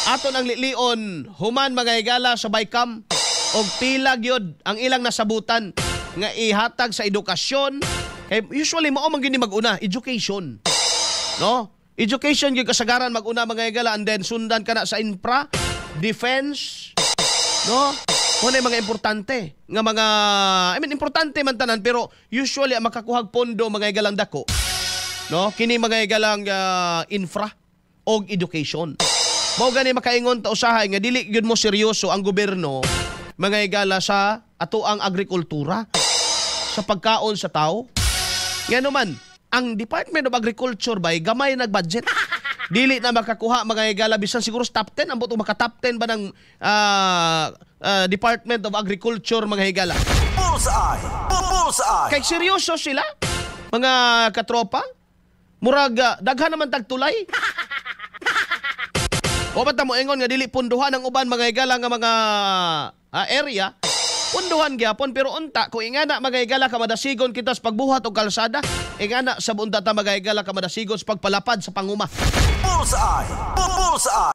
Ato nang lilion human, mga higala, sa bicam og pila gyud ang ilang nasabutan nga ihatag sa edukasyon, kay usually mao man gyud ni mag-una, education, no? Education gyud kasagaran mag-una, mga higala, and then sundan kana sa infra, defense, no? Mao na mga importante nga mga, I mean, importante man tanan, pero usually ang makakuhag pondo, mga higalang dako, no, kini, mga higalang, infra og education. Mao gani makaingon ta usahay nga dili gyud mo seryoso ang gobyerno, mga higala, sa ato ang agrikultura, sa pagkaon sa tao. Ngano man ang Department of Agriculture bay gamay nag-budget. Dili na makakuha, mga higala, bisan siguro sa top 10, ambot maka top 10 ba ng Department of Agriculture, mga higala. Bullseye! Bullseye! Kay seryoso sila, mga katropa. Murag daghan naman tagtulay. O ba ta mo ingon nga dili punduhan ang uban, mga higala, nga mga area? Punduhan gyapon, pero unta kung ingana, mga higala, kamadasigon kita sa pagbuhat og kalsada, ingana sa unta ta, mga higala, kamadasigon sa pagpalapad sa panguma. Bullseye! Bullseye!